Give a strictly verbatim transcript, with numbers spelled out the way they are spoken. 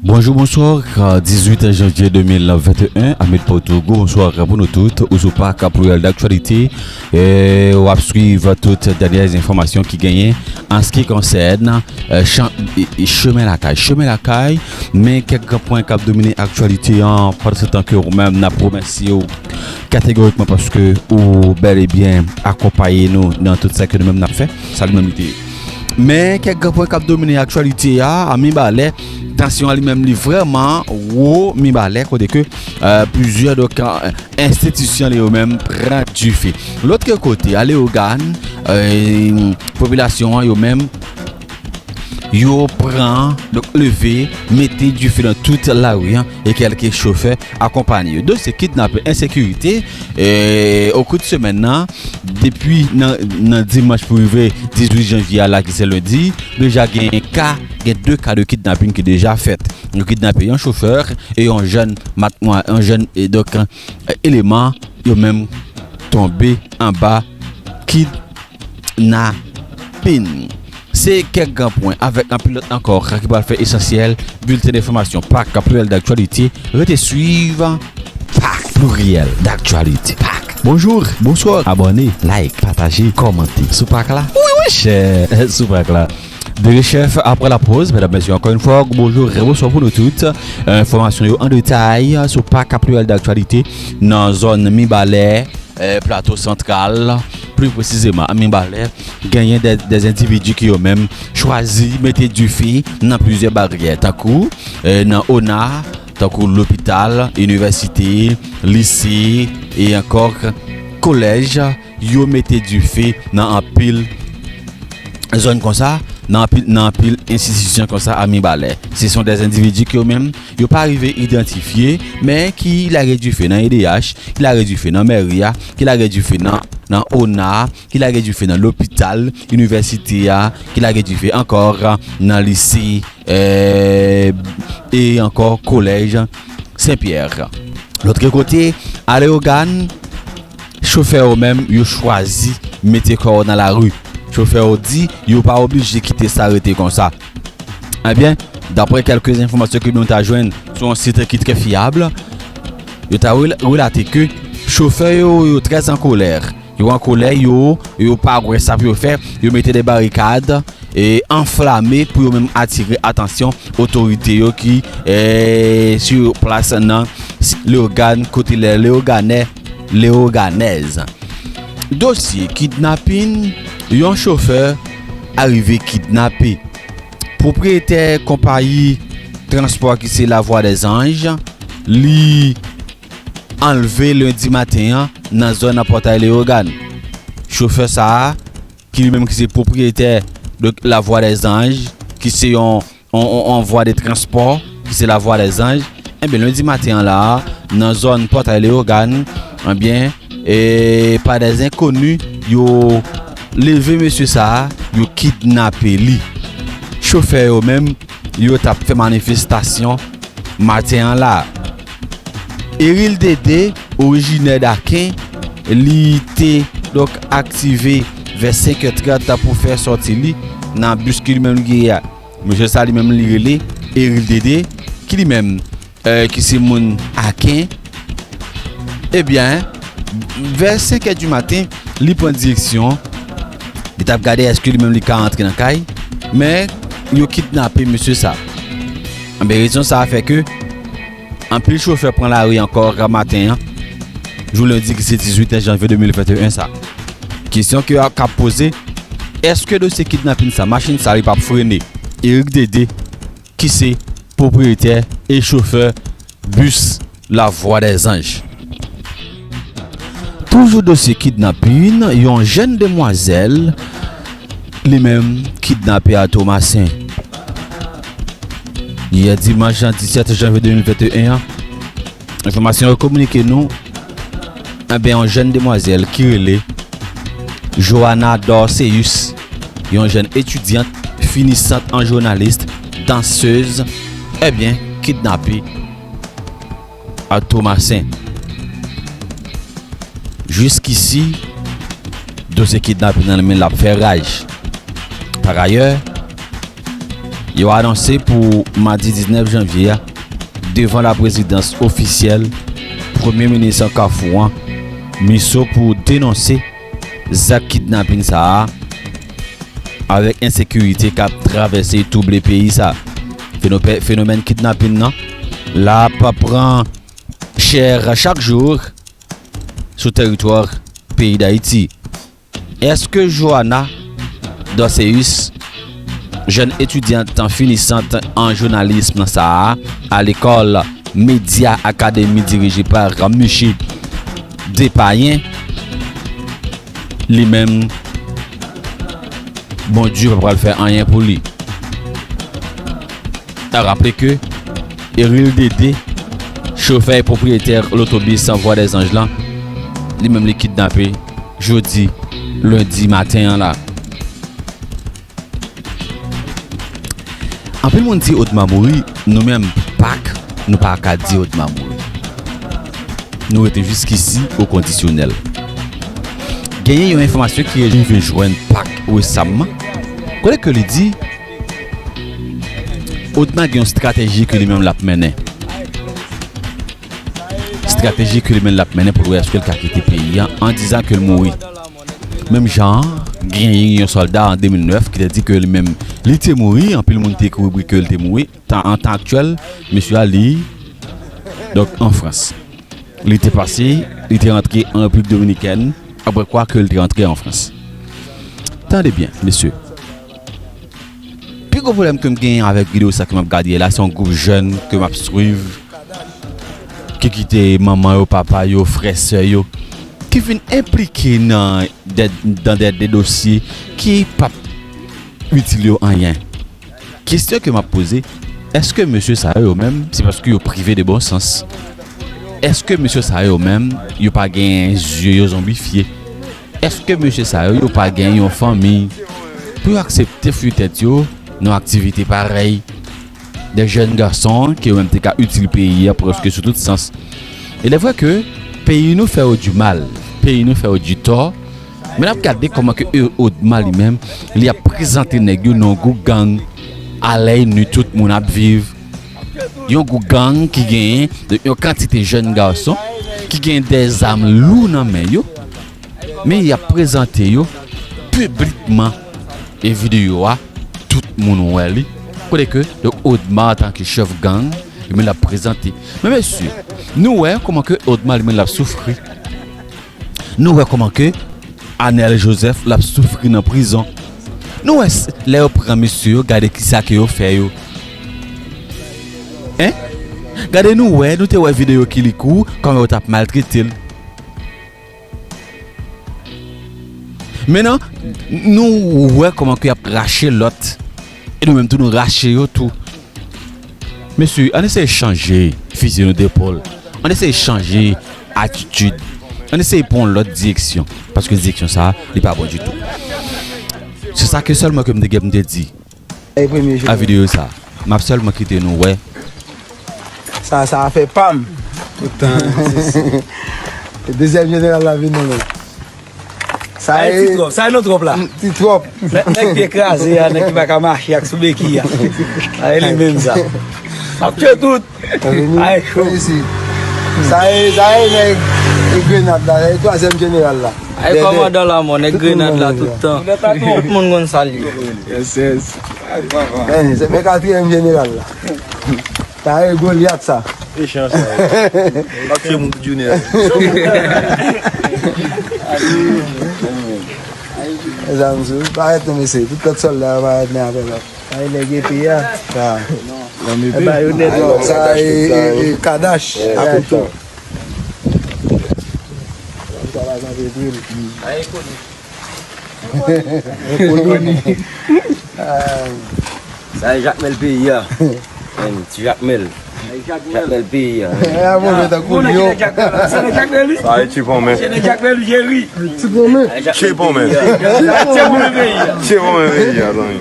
Bonjou, bonswa, dizuit janvye de mil venteyen, Ahmed Portugo, bonswa pou nou tout, ou sou Pak Pluriel d'Actualité, e w ap swiv tout dènyè enfòmasyon ki genyen an se ki konsène, e, chan, e, e, chemen lakay. Chemen lakay, men kèk gran pwen k ap domine aktyalite an, pandan se tan ke ou menm n ap remèsye w kategorikman paske ou bèl e byen akonpaye nou nan tout sa ke nou menm n ap fè. Sa li menm li te ye. Men kèk gran pwen k ap domine aktyalite a, a Mibalè, tansyon an li menm li vrèman wo Mibalè, kote ke, e, plizyè, donk, e, enstitisyon li yo menm pran dife. Lòt kote a Leyogàn, e, popilasyon an yo menm yo pran, donk, leve, mete dife nan tout lari an e kèlke chofè akonpanye yo. Dosye kidnapin, ensekirite, e, o kou de semèn nan, depi nan, nan dimanch pou rive dizuit janvye a la ki se lendi, deja gen ka, gen de ka de kidnapin ki deja fèt. Yo kidnape yon chofè e yon jèn matmwa-, yon jèn, e donk, e, eleman, yo menm tonbe anba kidnapin. Se kèk gran pwen avèk anpil lòt ankò ki pral fè esansyèl bilten enfòmasyon Pak Pluriel d'Actualité. Rete swiv Pak Pluriel d'Actualité. Pak. Bonjou, bonswa, abòne, like, pataje, kòmante. Sou Pak la? Wi, wi, chè, sou Pak la. Derechèf apre lapoz, medam, mesye, ankò yon fwa, bonjou, bonswa pou nou tout. Enfòmasyon yo an detay sou Pak Pluriel d'Actualité nan zòn Mibalè, e, Plato Santral, pli presizeman a Mibalè, genyen de, de endividi ki yo menm chwazi mete dife nan plizyè baryè, tankou, e, nan ona, tankou lopital, inivèsite, lise, e ankò kolèj, yo mete dife nan anpil zòn konsa, nan anpil, nan anpil enstitisyon konsa a Mibalè. Se son de endividi ki yo menm, yo pa rive idantifye, men ki lage dife nan E D H, ki lage dife nan mèri a, ki lage dife nan, nan ona, ki lage dife nan lopital, inivèsite a, ki lage dife ankò nan lise, e, e ankò kolèj Sen Pyè. Lòt kote, a Leyogàn, chofè yo menm, yo chwazi mete kò yo nan lari. Chofè yo di yo pa oblije kite sa rete konsa. Ebyen, daprè kèlke enfòmasyon ke nou ta jwenn sou yon sit ki trè fyab, yo ta rel-, relate ke chofè yo, yo trè an kolè. Yo an kolè, yo, yo pa wè sa pou yo fè, yo mete de barikad, e, anflame pou yo menm atire atansyon otorite yo ki, e, sou plas nan Leyogàn, kote lè Leyoganè, Leyoganèz. Dosye kidnapin, yon chofè arive kidnape. Pwopriyetè konpayi transpò ki se La Voix des Anges, li anlve lendi maten an nan zòn nan Pòtay Leyogàn. Chofè sa a, ki li menm ki se pwopriyetè de La Voix des Anges, ki se yon, yon, yon, yon vwa de transpò, ki se La Voix des Anges, enben, lendi maten an la a, nan zòn Pòtay Leyogàn, enben, e pa de zenkoni, yo leve mesye sa a, yo kidnape li. Chofè yo menm, yo t ap fè manifestasyon maten an la. Eril Dede, orijinè Daken, li te, donk, aktive vè senk è trant pou fè sòti li nan bis ki li menm li ye a. Mesye sa li menm li rele Eril Dede, ki li menm, e, ki se moun Aken. Ebyen, vè senk è di maten, li pran direksyon, li t ap gade èske li menm li ka antre nan kay, men yo kidnape mesye sa. Enben, rezon sa a fè ke anpil chofè pran lari ankò maten an, jou lendi ki se dizuit janvye de mil venteyen sa. Kesyon ke yo ap poze, èske dosye kidnapin sa, machin sa, li p ap frene? Eric Dede, ki se pwopriyetè e chofè bis La Voix des Anges. Toujou dosye kidnapin, yon jèn demwazèl, li menm, kidnape a Tomasen. Yè dimanch, disèt janvye de mil venteyen an, enfòmasyon yo kominike nou, enben, yon jèn demwazèl ki rele Johanna Dorceus, yon jèn etidyant, finisant an jounalis, dansez, ebyen, kidnape a Tomasen. Jiskisi, dosye kidnapin nan men l ap fè raj. Parayè, Yo anonse pou madi diznèf janvye a, devan laprezidans ofisyèl premye minis an Kafou an, MISO, pou denonse zak kidnapin sa a avèk ensekirite k ap travèse e twouble peyi sa. Fenope-, fenomèn kidnapin nan la ap pran chè chak jou sou teritwa peyi Dayiti. Èske Johanna Dorceus, jèn etidyant finisant an jounalis sa a, a lekòl Media Academy dirije pa Michi Despayen, li menm, Bondye pa pral fè anyen pou li. A raple ke Eril Dede, chofè e pwopriyetè lotobis Voie des Anges lan, li menm li kidnape jodi, lendi maten an la. Anpil moun di Odma mouri, nou menm, Pak, nou pa ka di Odma mouri. Nou rete jiskisi o kondisyonèl. Genyen yon enfòmasyon ki rive jwenn Pak resamman, kote ke li di Odma gen yon estrateji ke li menm l ap mennen. Estrateji ke li menm l ap mennen pou l wè èske l ka kite peyi an, an dizan ke l mouri. Menm jan an, genyen yon sòlda an de mil nèf ki te di ke li menm, li te mouri, anpil moun te ekri ke l te mouri. Tan, an tan aktyèl, mesye a li, donk, an Frans. Li te pase, li te rantre an Repiblik Dominikèn, apre kwa ke li te rantre an Frans. Tande byen, mesye. Pi gwo pwoblèm ke m genyen avèk videyo sa ke m ap gade la, se yon gwoup jèn ke m ap swiv, ki kite manman yo, papa yo, frè, sè yo, ki fin enplike nan de, nan de, de dosye ki p ap itil yo anyen. Kesyon ke m ap poze, èske mesye sa yo, yo menm, se paske yo prive de bon sans? Èske mesye sa yo, yo menm, yo pa gen zye yo zonbifye? Èske mesye sa yo, yo pa gen yon fanmi pou yo aksepte fouye tèt yo nan aktivite parèy de jèn gason ke yo menm te ka itil peyi a prèske sou tout sans? Il est vrai que peyi nou fè yo di mal, peyi nou fè yo di tò, men n ap gade kòman ke e, Odma li menm, li ap prezante nèg yo nan yon gwoup gang alèy ni tout moun ap viv. Yon gwoup gang ki genyen yon kantite jèn gason ki gen de zam lou nan men yo, men y ap prezante yo piblikman. E videyo a, tout moun wè li. Kote ke, donk, Odma antanke chèf gang, li menm l ap prezante. Men mesye, nou wè kòman ke Odma li menm l ap soufri. Nou wè kòman ke Anèl Joseph l ap soufri nan prizon. Nou wè s-, lè yo pran mesye yo, gade kisa ke yo fè yo. Hein? Gade nou wè, nou te wè videyo Kilikou, kòman yo t ap maltrete l. Men non, nou wè kòman ke y ap rache lòt. E nou menm tou, nou rache yo tou. Mesye, ann eseye chanje fizi nou depòl. Ann eseye chanje atitid. Ann eseye pran yon lòt direksyon. Paske direksyon sa a, li pa bon ditou. Se sa ke sèlman ke m te gen pou m te di. Ey, premye jou. A videyo sa. M ap sèlman kite nou wè. Sa, sa a fè pa m. Poutan, se, se dezyèm jeneral la vin non men. Sa e ti twòp, sa e non twòp la. Ti twòp. Nèg, nèg pye kraze a, nèg ki pa ka mache ak sou beki a. A e li menm sa. M ap tchwe tout. Ay, cho. Isi. Sa e, sa e nèg Grenad la, e twazyèm jeneral la. Ay, kòmandan lanmò, nèg Grenad la tout tan. Tout moun konn sa l ye. Yes, yes. Men, se men katriyèm jeneral la. Sa e Golyat sa. E chan sa. M ap tchwe moun pou jounen an. Mezanmi, parèt non mesye, tout lòt sòlda yo parèt men avè lòt. Ay, nèg epe a. Sa. Bayonèt. Sa e, e, e Kadash a kouto. Sa pa janm epe l. Ay, koni. Koni. Sa e Jakmèl peyi a. Ti Jakmèl. Jakmèl peyi a. Sa e Jakmèl, Jakmèl, Jakmèl. Sa e Ti Ponmen. Ti Ponmen. Ti Ponmen. Ti Ponmen peyi a, zanmi.